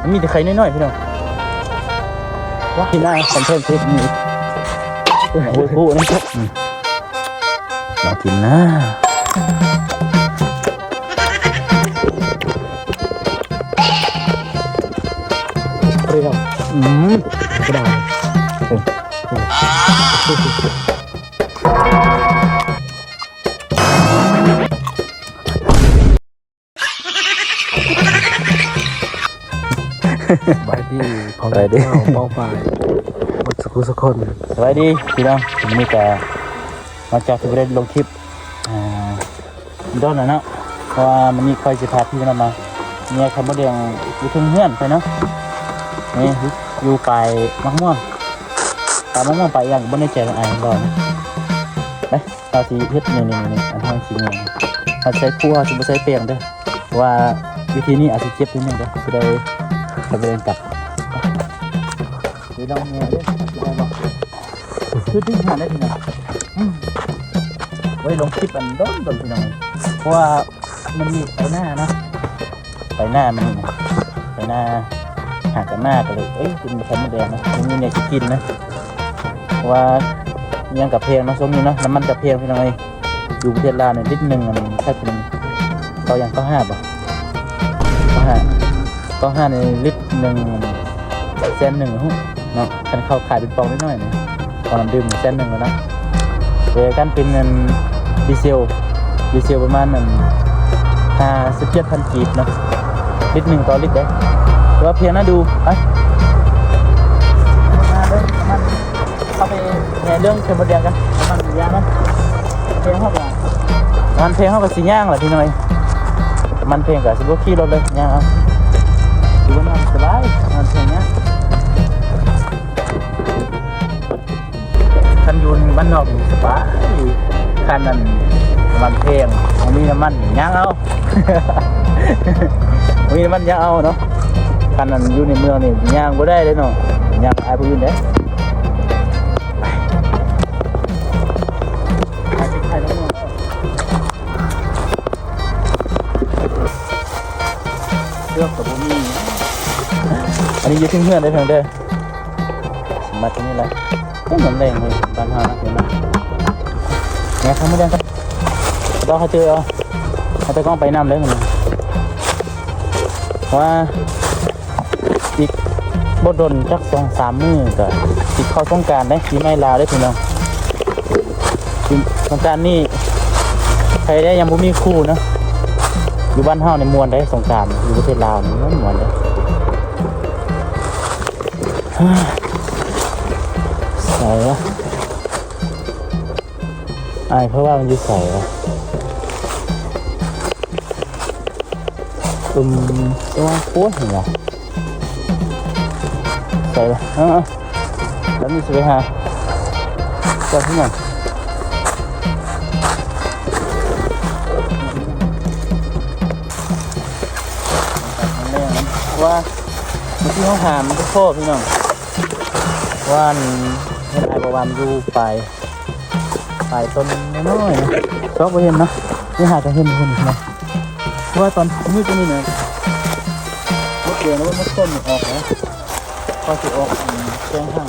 ມັນມີແຕ່ໄຂ່ນ້ອຍໆ ພີ່ນ້ອງ. ວ້າ ທີ່ໜ້າຄອນເທັນຄລິບນີ້ ໂອ້ຍ ໂອ້ຍ ໂອ້ຍ ນັ້ນ ອືມ ລອງກິນນະ. ປຽວ ອືມ ກະດານ ເອີ ສະບາຍດີ ສະບາຍດີ ພໍ່ແມ່ພີ່ນ້ອງປ້ອງປາຍ ໝົດສຸຂູສຸຄົນ. ສະບາຍດີພີ່ນ້ອງ ມື້ນີ້ກະ ຫຼັງຈາກທີ່ບໍ່ໄດ້ລົງຄລິບ ອ່າ ດົນແລ້ວເນາະ ເພາະວ່າມື້ນີ້ຂ້ອຍຊິພາພີ່ນ້ອງມາແຍ່ໄຂ່ມົດແດງຢູ່ເທິງເຮືອນຂ້ອຍເນາະ. ນີ້ຢູ່ປາຍໝາກມ່ວງ ປາຍໝາກມ່ວງ ປາຍອີ່ຫຍັງກໍບໍ່ແນ່ໃຈ ອ້າຍລອງນະ ໄປ. ເຮົາຊິເຮັດນີ້ໆ ອັນເຮົາຊິແຍ່ ເຮົາໃຊ້ພູ ເຮົາຊິບໍ່ໃຊ້ແປ້ງເດີ້ ເພາະວ່າວິທີນີ້ອາດຊິເຈັບນິດໜຶ່ງເດີ້ ຊິໄດ້ ໄປເບິ່ງກັນ. ໄປລອງແຍ່ເດີ້ ຊິໄດ້ບໍ່ ຄືດຶງຫາໄດ້ພີ່ນ້ອງ. ອືມ ບໍ່ໄດ້ລົງຄລິບອັນດົນໆ ພີ່ນ້ອງ ເພາະວ່າ ມັນມີໄປໜ້າເນາະ ໄປໜ້າ ມັນໄປໜ້າ ຫາກັນໜ້າກໍເລີຍ ເອີຍ ກິນໄຂ່ມົດແດງນະ ມັນມີແນວຊິກິນນະ ເພາະວ່າອີ່ຫຍັງກໍແພງເນາະ ຊ່ວງນີ້ເນາະ ນ້ຳມັນກໍແພງ ພີ່ນ້ອງເອີຍ. ຢູ່ປະເທດລາວນີ້ ລິດໜຶ່ງ ອັນ ຖ້າເປັນ ເກົ້າຫຍັງ ເກົ້າຫ້າ ບໍ່ ເກົ້າຫ້າ ເກົ້າຫ້ານີ້ ລິດໜຶ່ງ ແສນໜຶ່ງ ເນາະ ຄັນເຂົາຂາຍເປັນປ່ອງນ້ອຍໆ ນີ້ ເອົານ້ຳດື່ມແສນໜຶ່ງແລ້ວນະ. ແຕ່ຄັນເປັນອັນດີເຊວ ດີເຊວປະມານອັນຫ້າສິບເຈັດພັນກີບເນາະ ລິດໜຶ່ງຕໍ່ລິດເດ້ ຖືວ່າແພງນະດູ. ໄປ ມາເດີ ນ້ຳມັນ ເຮົາໄປແຫ່ເລື່ອງໄຂ່ມົດແດງກັນ ນ້ຳມັນຢ່າມັນແພງ ເຮົາກໍ ນ້ຳມັນແພງ ເຮົາກໍຊິຍ່າງແຫຼະພີ່ນ້ອງເອີຍ ນ້ຳມັນແພງກໍຊິບໍ່ຂີ່ລົດເລີຍ ຍ່າງເອົາ ຢູ່ບ້ານນອກສະບາຍ ນ້ຳມັນແພງຍາກ. ຄັນຢູ່ບ້ານນອກນີ້ສະບາຍ ຄັນນັ້ນນ້ຳມັນແພງ ບໍ່ມີນ້ຳມັນຍ່າງເອົາ ບໍ່ມີນ້ຳມັນຍ່າງເອົາເນາະ. ຄັນນັ້ນຢູ່ໃນເມືອງນີ້ຍ່າງບໍ່ໄດ້ເດ້ເນາະ ຍ່າງອາຍຜູ້ອື່ນເດ້. ເກືອບກໍບໍ່ມີ ອັນນີ້ຢູ່ເທິງເຮືອນເດີ້ ເທິງເດີ້. ມັດຕົງນີ້ລະ ໂອ້ຍ ນ້ຳແດງເວີຍ ຕາມຫານະ ເຫັນນະ ແນະ ເຂົ້າມາແດງກັນ ດອກໃຫ້ເຈີເອົາ ໃຫ້ຕາກ້ອງໄປນຳເດີ້ ມື້ນີ້ ວ່າອີກບໍ່ດົນ ຈັກສອງສາມມື້ກໍຊິເຂົ້າສົງການເດ້ ປີໃໝ່ລາວເດ້ພີ່ນ້ອງ. ສົງການນີ້ໃຜໄດ້ຍັງບໍ່ມີຄູ່ເນາະ ຢູ່ບ້ານເຮົານີ້ມ່ວນເດ້ ສົງການຢູ່ປະເທດລາວນີ້ມ່ວນໆເດ້. ໃສວະ ອ້າຍ ເຂົາວ່າມັນຢູ່ໃສວະ? ອືມ ແຕ່ວ່າ ໂອ້ຍ ເຫັນບໍ່? ໃສວະ? ເອີ ແລ້ວນີ້ຊິໄປຫາເຈົ້າທີ່ຫຍັງ? ວ່າເມື່ອກີ້ເຮົາຫາມັນບໍ່ພໍພີ່ນ້ອງ ວ່າອັນ ເຫັນອ້າຍບອກວ່າມັນຢູ່ປາຍ ປາຍຕົ້ນນ້ອຍໆນະ ຊອກບໍ່ເຫັນເນາະ ນີ້ຫາກໍເຫັນເຫັນເນາະ ເພາະວ່າຕອນມືດນີ້ນະ ໝົດແດງແລ້ວ ໝົດຕົ້ນອອກແລ້ວ ກໍຊິອອກ ອືມ ແກງຫາງ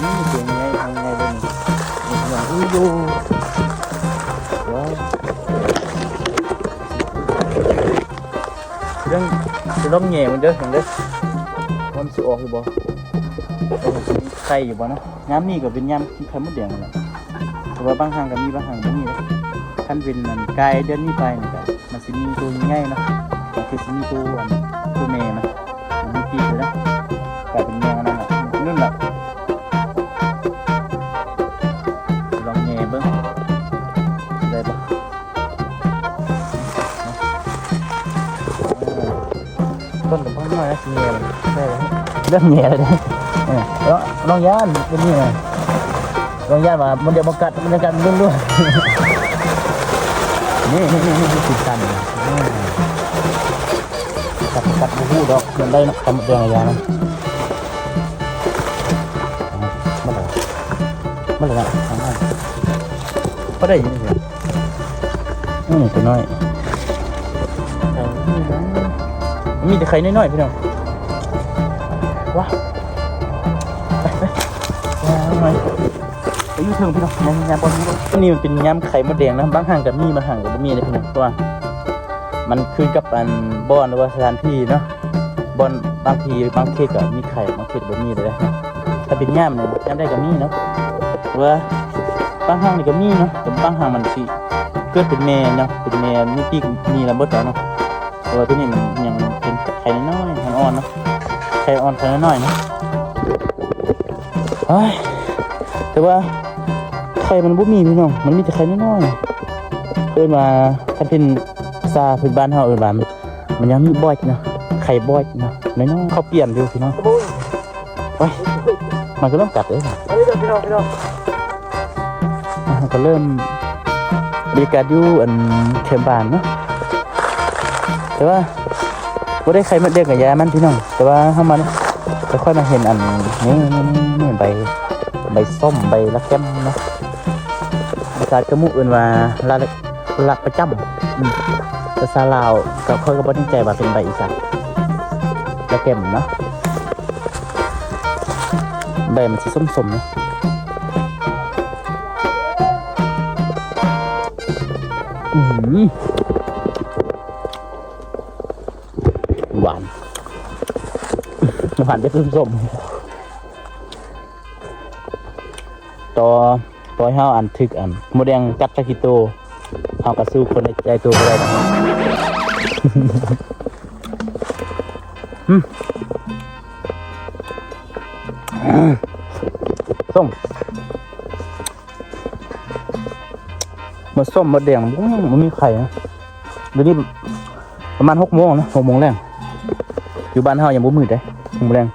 ນີ້ເປັນໄງ ເອົາໄງເບິ່ງ ນີ້ຫຍັງຢູ່ ເບິ່ງ ຊິລອງແຫຍ່ເບິ່ງເດີ້ ເບິ່ງເດີ້ ວ່າມັນຊິອອກຢູ່ບໍ່ ວ່າມັນຊິໄຂ່ຢູ່ບໍ່ເນາະ. ຍາມນີ້ກໍເປັນຍາມໄຂ່ມົດແດງຫັ້ນແຫຼະ ແຕ່ວ່າບາງຄັ້ງກໍມີ ບາງຄັ້ງບໍ່ມີເດ້. ຄັນເປັນອັນກາຍເດືອນນີ້ໄປນີ້ກໍມັນຊິມີໂຕໃຫຍ່ເນາະ ກໍຄືຊິມີໂຕອັນ ໂຕແມ່ນະ ມັນມີປີກຢູ່ນະ ກາຍເປັນແມງອັນນັ້ນແຫຼະ ນັ້ນແຫຼະ. ລອງແຫຍ່ເບິ່ງ ໄດ້ບໍ່? ຕົ້ນກໍບໍ່ນ້ອຍນະ ຊິແຫຍ່ມັນໄດ້ແລ້ວ ເລີ່ມແຫຍ່ແລ້ວເດ້. ເອີ ລອງ ລອງຢ້ານເປັນນີ້ນະ ລອງຢ້ານວ່າມັນຈະບໍ່ກັດ ມັນຈະກັດລວດໆ ນີ້ໆໆ ຕິດກັນ ອືມ ກັດ ກັດບໍ່ຮູ້ດອກ ມັນໄດ້ນະ ຄຳແດງຢານະ ມັນໄດ້ ມັນໄດ້ນະ ພອໄດ້ຢູ່ນີ້. ອືມ ຕົວນ້ອຍ ມີແຕ່ໄຂ່ນ້ອຍໆ ພີ່ນ້ອງ. ໄປ ໄປ ໄປ ໄປຢູ່ເທິງພີ່ນ້ອງ ຍາມ ຍາມບໍ່ມີເນາະ. ອັນນີ້ມັນເປັນຍາມໄຂ່ມົດແດງນະ ບາງຄັ້ງກໍມີ ບາງຄັ້ງກໍບໍ່ມີເດ້ພີ່ນ້ອງ ເພາະວ່າມັນຂຶ້ນກັບອັນບ່ອນ ຫຼືວ່າສະຖານທີ່ເນາະ. ບ່ອນບາງທີ່ບາງເຂດກໍມີໄຂ່ ບາງເຂດບໍ່ມີເດ້. ຖ້າເປັນຍາມນີ້ ຍາມໃດກໍມີເນາະ ແຕ່ວ່າບາງຄັ້ງນີ້ກໍມີເນາະ ແຕ່ບາງຄັ້ງມັນຊິເກີດເປັນແມ່ເນາະ ເປັນແມ່ມີປີກ ມີລະເບີດເນາະ. ເພາະວ່າຕົວນີ້ມັນຍັງເປັນໄຂ່ນ້ອຍໆ ອ່ອນໆ ເນາະ ໄຂ່ອ່ອນ ໄຂ່ນ້ອຍໆ ເນາະ. ໂອ້ຍ ແຕ່ວ່າໄຂ່ມັນບໍ່ມີພີ່ນ້ອງ ມັນມີແຕ່ໄຂ່ນ້ອຍໆ. ເອີ້ນວ່າ ຄັນເປັນພາສາພື້ນບ້ານເຮົາເອີ້ນວ່າ ມັນຍັງມີບອຍເນາະ ໄຂ່ບອຍເນາະ ນ້ອຍໆ. ເຂົາປ່ຽນຢູ່ພີ່ນ້ອງ. ໂອ້ຍ ມັນກໍເລີ່ມກັດເດ້. ເອົາເດີພີ່ນ້ອງ ພີ່ນ້ອງ ເຮົາກໍເລີ່ມ ບັນຍາກາດຢູ່ອັນແຄມບ້ານເນາະ ແຕ່ວ່າບໍ່ໄດ້ໄຂ່ມົດແດງກັບຢາມັນພີ່ນ້ອງ. ແຕ່ວ່າເຮົາມາກໍຄ່ອຍມາເຫັນອັນນີ້ ນີ້ ນີ້ ນີ້ ໃບ ໃບສົ້ມ ໃບລະແກມເນາະ. ພາສາກະມຸເອີ້ນວ່າລະ ລະປະຈຳ. ອືມ ພາສາລາວກໍ ຂ້ອຍກໍບໍ່ແນ່ໃຈວ່າເປັນໃບອີສານ ລະແກມເນາະ. ໃບມັນຊິສົ້ມໆ ເນາະ. ອືມ ຫວານ ຫວານແບບສົ້ມໆ. ຕໍ່ ຕໍ່ໃຫ້ເຮົາອັນຖືກອັນມົດແດງກັດຈັກກິໂຕ ເຮົາກໍສູ້ຄົນໃນໃຈໂຕບໍ່ໄດ້ດອກ. ອືມ ສົ້ມ ໝົດສົ້ມໝົດແດງ ບໍ່ ບໍ່ມີໄຂ່ນະ. ດຽວນີ້ປະມານຫົກໂມງນະ ຫົກໂມງແລງ. ຢູ່ບ້ານເຮົາຍັງບໍ່ມືດເດ້ ຫົກໂມງແລງ.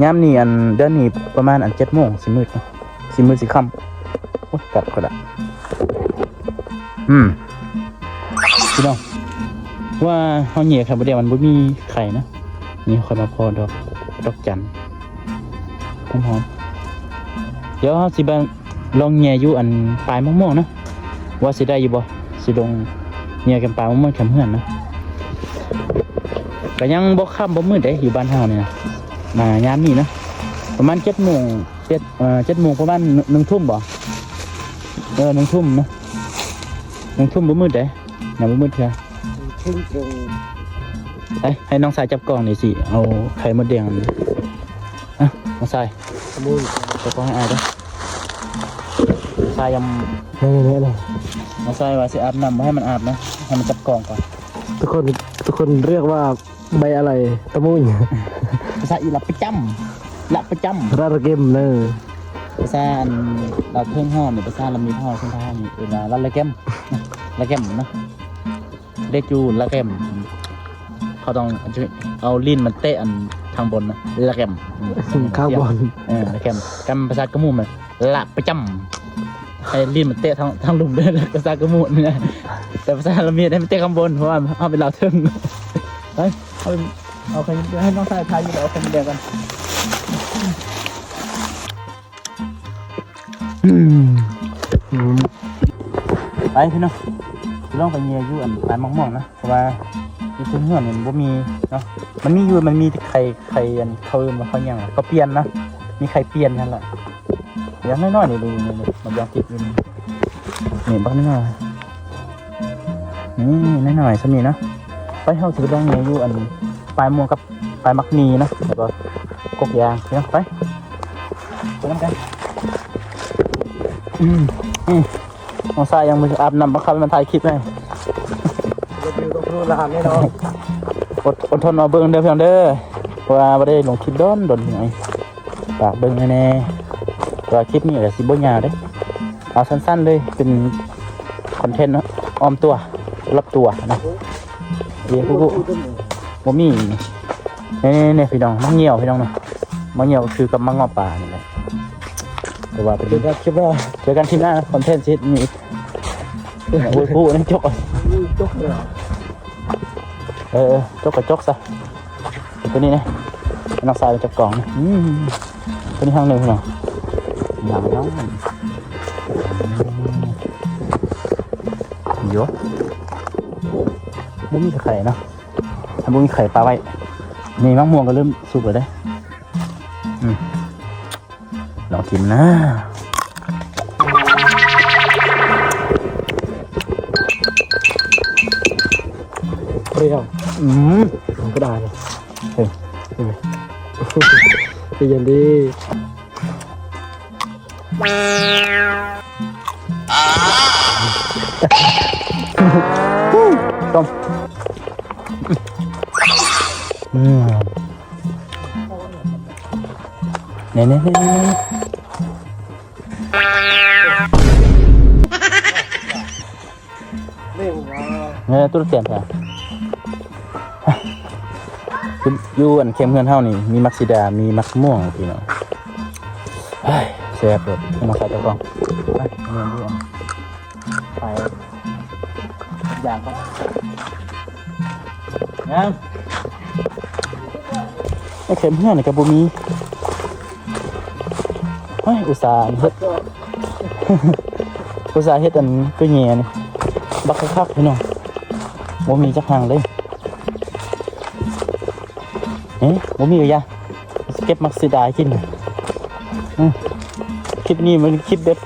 ຍາມນີ້ ອັນ ເດືອນນີ້ປະມານ ອັນ ເຈັດໂມງຊິມືດເນາະ ຊິມືດຊິຄ່ຳ. ໂອ້ຍ ກັດຂ້ອຍລະ. ອືມ ພີ່ນ້ອງ ວ່າເຮົາແຫຍ່ໄຂ່ມົດແດງມັນບໍ່ມີໄຂ່ນະ. ນີ້ຂ້ອຍມາພໍດອກ ດອກຈັນ ຫອມໆ. ດຽວເຮົາຊິໄປ ລອງແຫຍ່ຢູ່ອັນປາຍໝາກມ່ວງນະ ວ່າຊິໄດ້ຢູ່ບໍ່ ຊິລອງແຫຍ່ກັນປາຍໝາກມ່ວງແຄມເຮືອນນະ. ກໍຍັງບໍ່ຄ່ຳບໍ່ມືດເດ້ ຢູ່ບ້ານເຮົານີ້ນະ ອ່າ ຍາມນີ້ນະ ປະມານເຈັດໂມງ ເຈັດ ເອີ ເຈັດໂມງ ປະມານໜຶ່ງ ໜຶ່ງທຸ່ມບໍ່? ເອີ ໜຶ່ງທຸ່ມນະ ໜຶ່ງທຸ່ມບໍ່ມືດເດ້ ຍັງບໍ່ມືດເທື່ອ. ເທິງໆ ໄປ ໃຫ້ນ້ອງຊາຍຈັບກ້ອງນີ້ ຊິເອົາໄຂ່ມົດແດງອັນນີ້. ອ່ະ ນ້ອງຊາຍ ຂະໂມຍ ຈັບກ້ອງໃຫ້ອ້າຍເດີ້. ນ້ອງຊາຍຍັງ ນີ້ໆໆ ນ້ອງຊາຍວ່າຊິອາບນ້ຳ ບໍ່ໃຫ້ມັນອາບນະ ໃຫ້ມັນຈັບກ້ອງກ່ອນ. ທຸກຄົນ ທຸກຄົນຮຽກວ່າໃບອາໄລ ຕະມຸຍ ພາສາອີ່ລາວປະຈຳ ລາວປະຈຳ ລາວລະເກັມເດີ. ພາສາອັນລາວເທິງເຮົານີ້ ພາສາລາວມີເຮົາ ເທິງເຮົານີ້ເອີ້ນວ່າລາວລະເກັມ ລະເກັມເນາະ. ເລຈູລະແກມ ເຂົາຕ້ອງເອົາ ເອົາລີ້ນມາແຕະອັນທາງບົນນະ ລະແກມ ອືມ ຂ້າງບົນ ເອີ ລະແກມ. ກັນພາສາກະມຸແມ່ນ ລະປະຈຳ ໃຫ້ລີ້ນມາແຕະທາງ ທາງລຸ່ມເດີ ພາສາກະມຸນີ້ນະ. ແຕ່ພາສາລາວມີໃຫ້ມັນແຕະຂ້າງບົນ ເພາະວ່າເຮົາເປັນລາວເທິງ. ໄປ ເອົາ ເອົາໄຂ່ ໃຫ້ນ້ອງຊາຍຖ່າຍຢູ່ ເອົາໄຂ່ມົດແດງກ່ອນ. ອືມ ໄປພີ່ນ້ອງ ຊິລອງໄປແຍ່ຢູ່ອັນປາຍໝາກມ່ວງນະ ເພາະວ່າຢູ່ເທິງເຮືອນນີ້ມັນບໍ່ມີເນາະ. ມັນມີຢູ່ ມັນມີແຕ່ໄຂ່ ໄຂ່ອັນ ເຂົາເອີ້ນວ່າໄຂ່ຫຍັງ ເຂົາປ່ຽນນະ ມີໄຂ່ປ່ຽນນັ້ນລະ. ຢ່າງນ້ອຍໆ ນີ້ ນີ້ ນີ້ ນີ້ ໝາກຢາງຕິດຢູ່ນີ້ ນີ້ບັກນ້ອຍໆ ນີ້ນ້ອຍໆ ສ່ຳນີ້ນະ. ໄປ ເຮົາຊິໄປລອງແຍ່ຢູ່ອັນປາຍມ່ວງກັບ ປາຍໝາກມີເນາະ ແລ້ວກໍກົກຢາງເນາະ. ໄປ ໄປນຳກັນ. ອືມ ອືມ ນ້ອງຊາຍຍັງບໍ່ອາບນ້ຳ ບັງຄັບໃຫ້ມັນຖ່າຍຄລິບໃຫ້. ອດ ອົດທົນເອົາເບິ່ງເດີພີ່ນ້ອງເດີ ເພາະວ່າບໍ່ໄດ້ລົງຄລິບດົນໆ ພີ່ນ້ອງ. ຝາກເບິ່ງແດ່ໆ ແຕ່ວ່າຄລິບນີ້ກໍຊິບໍ່ຍາວເດ້ ເອົາສັ້ນໆ ເລີຍ ເປັນຄອນເທັນອ້ອມຕົວ ລອບຕົວນະ. ເອີ ບໍ່ມີ ນີ້ໆ ພີ່ນ້ອງ ໝາກງຽວ ພີ່ນ້ອງເນາະ. ໝາກງຽວກໍຄືກັບໝາກງໍ່ປ່ານີ້ແຫຼະ ແຕ່ວ່າເປັນ ເຈີກັນຄລິບໜ້າ ເຈີກັນຄລິບໜ້າ ຄອນເທັນຊິເຮັດນີ້. ໂອ້ຍ ຜູ້ນັ້ນຈົກ ຈົກເລີຍ. ເອີ ເອີ ຈົກກໍຈົກຊະ. ຕົວນີ້ນະ ນ້ອງຊາຍຈັບກ້ອງນະ. ອືມ ຕົວນີ້ຫາງໜຶ່ງເນາະ ຫາງໜຶ່ງ. ໂຢ ບໍ່ມີໄຂ່ເນາະ ຖ້າບໍ່ມີໄຂ່ປະໄວ້. ນີ້ໝາກມ່ວງກໍເລີ່ມສຸກແລ້ວເດ້. ອືມ ລອງກິນນະ. ປຽວ ອືມ ກະດານ ເອີ ໃຈເຢັນດີ. ອືມ ນີ້ໆໆໆ ເອີ ຕຸລະແຕມແທ້ ຢູ່ ຢູ່ອັນແຄມເຮືອນເຮົານີ້ ມີໝາກສີດາ ມີໝາກມ່ວງ ພີ່ນ້ອງ. ເຮີ້ຍ ແຊບໂລດ ມາໃສ່ເຈົ້າຂອງ ໄປ ເມືອຢູ່ອັນ ໄປ ຢ່າງກ່ອນ ຍັງ ໃນແຄມເຮືອນນີ້ກໍບໍ່ມີ. ໂອ້ຍ ອຸດສ່າເຮັດ ອຸດສ່າເຮັດອັນຕົວແຫຍ່ນີ້ ບັກຄັກໆ ພີ່ນ້ອງ ບໍ່ມີຈັກຫາງເລີຍ. ເອີ ບໍ່ມີກໍຢ່າ ເກັບໝາກສີດາກິນ. ອືມ ຄລິບນີ້ມັນຄລິບແບບ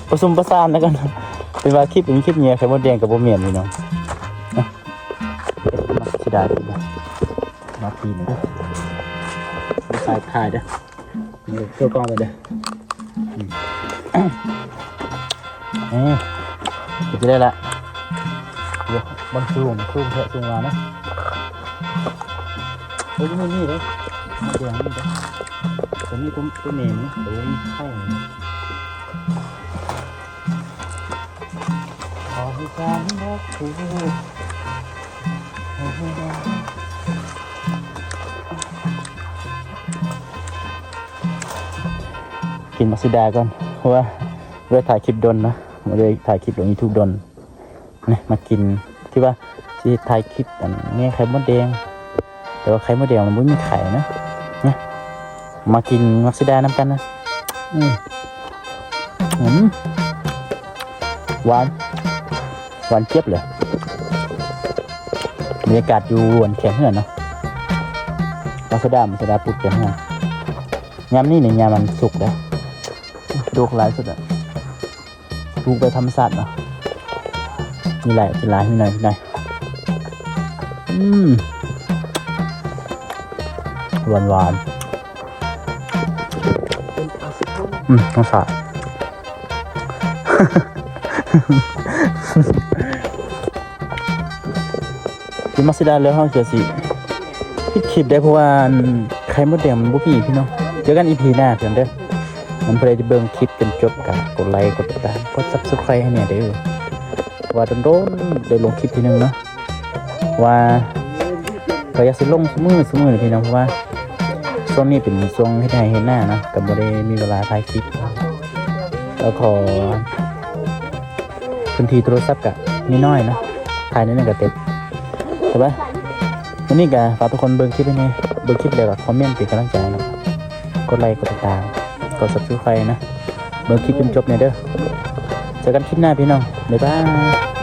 ປະສົມປະສານແລ້ວກັນ ເປັນວ່າຄລິບນີ້ຄລິບແຫຍ່ໄຂ່ມົດແດງກໍບໍ່ແມ່ນ ພີ່ນ້ອງ. ເກັບໝາກສີດາກິນ ມາປີນເດີ ບໍ່ໃສ່ຖ່າຍເດີ. ເອີ ເຂົ້າກ້ອງໄປເດີ ອືມ ເອີ ເຮັດໄດ້ລະ ໂອ້ ມັນສູງ ສູງແທ້ສູງວ່ານະ. ໂອ້ຍ ນີ້ເດ້ ມາແດງນີ້ເດ້ ຕົວນີ້ ຕົວ ຕົວເໜັງ ຕົວນີ້ໄຂ່ ຂໍໃຫ້ຈຳບໍ່ຖືກ. ກິນໝາກສີດາກ່ອນ ເພາະວ່າບໍ່ໄດ້ຖ່າຍຄລິບດົນນະ ບໍ່ໄດ້ຖ່າຍຄລິບລົງຢູທູບດົນ. ນີ້ ມາກິນ ທີ່ວ່າຊິຖ່າຍຄລິບອັນແມ່ໄຂ່ມົດແດງ ແຕ່ວ່າໄຂ່ມົດແດງມັນບໍ່ມີໄຂ່ນະ. ມາກິນໝາກສີດານຳກັນນະ. ອືມ ອືມ ຫວານ ຫວານຈຽບເລີຍ. ບັນຍາກາດຢູ່ອັນແຄມເຮືອນເນາະ ລາຊາດາ ລາຊາດາປູດແຄມເຮືອນ. ຍາມນີ້ນີ້ຍາມມັນສຸກເດ້ ດອກຫຼາຍສຸດອະ. ປູກແບບທຳມະຊາດເນາະ ມີຫຼາຍ ກິນຫຼາຍ ມີໜ້ອຍ ກິນໜ້ອຍ. ອືມ ຫວານໆ ອືມ ທຳມະຊາດ. ກິນໝາກສີດາແລ້ວເຮົາກໍຊິປິດຄລິບໄດ້ ເພາະວ່າອັນໄຂ່ມົດແດງມັນບໍ່ມີພີ່ນ້ອງ. ເຈີກັນອີພີໜ້າເພິ່ນເດີ. ມັນຜູ້ໃດທີ່ເບິ່ງຄລິບຈົນຈົບກໍກົດໄລ ກົດຕິດຕາມ ກົດຊັບສະໄຄຣບ໌ໃຫ້ແດ່ເດີ ເພາະວ່າດົນໆໄດ້ລົງຄລິບທີໜຶ່ງເນາະ. ວ່າ ກໍຢາກຊິລົງຊຸມື້ ຊຸມື້ນີ້ພີ່ນ້ອງ ເພາະວ່າຊ່ວງນີ້ເປັນຊ່ວງເຮັດໄຮ່ເຮັດນາເນາະ ກໍບໍ່ໄດ້ມີເວລາຖ່າຍຄລິບ. ແລ້ວກໍພື້ນທີ່ໂທລະສັບກໍມີໜ້ອຍເນາະ ຖ່າຍໜ້ອຍໜຶ່ງກໍເຕັມ. ແຕ່ວ່າມື້ນີ້ກໍຝາກທຸກຄົນເບິ່ງຄລິບໃຫ້ແດ່ ເບິ່ງຄລິບແລ້ວກໍຄອມເມັນເປັນກຳລັງໃຈເນາະ ກົດໄລ ກົດຕິດຕາມ ກົດຊັບສະໄຄຣບ໌ເນາະ. ເບິ່ງຄລິບຈົນຈົບແດ່ເດີ. ເຈີກັນຄລິບໜ້າພີ່ນ້ອງ ບາຍບາຍ.